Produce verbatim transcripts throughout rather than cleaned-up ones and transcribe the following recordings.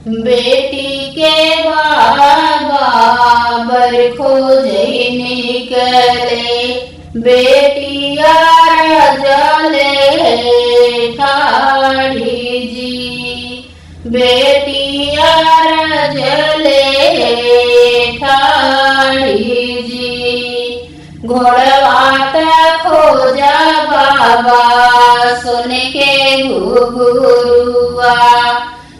बेटी के बाबा बर खोजे निकले, बेटिया रजले ठाढ़ी जी, बेटिया रजले ठाढ़ी जी। घोड़वा त खोजा बाबा सोने के घुघुरुआ,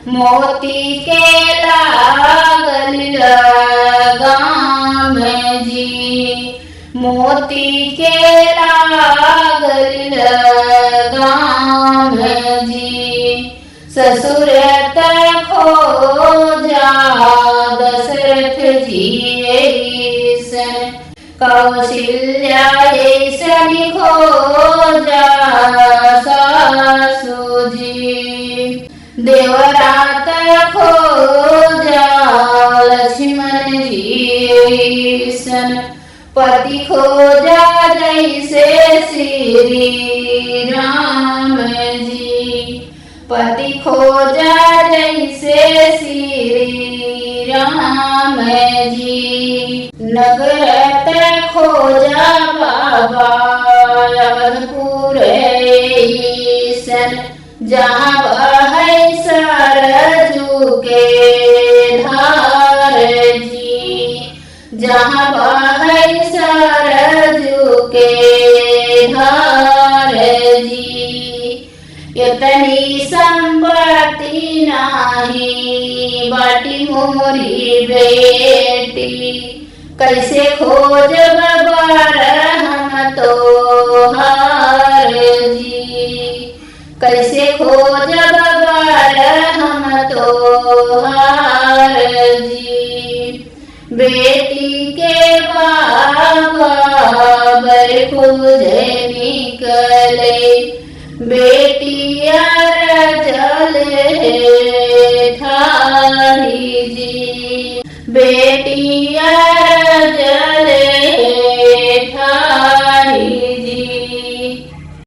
मोती के लागल लगाम जी, मोती के लागल लगाम जी। ससुर त खोजा दशरथ जी अइसन, कौशल्या अइसन खोजा सासु जी। देवरा त खोजा लक्ष्मण जी अइसन, पति खोजा जैसे श्री राम जी, पति खोजा जैसे श्री राम जी। नगर त खोजा बाबा अवधपुर अइसन, जहाँ बहै सरजू के धार जी, जहाँ बहै सरजू के धार जी। इतनी संपत्ति नाही बाटी मोरी बेटी, कैसे खोजब बर हम तोहार जी, कैसे खोजब बर हम तोहार जी। बेटी के बाबा बर खोजे निकले, बेटिया रजले ठाढ़ी जी, बेटिया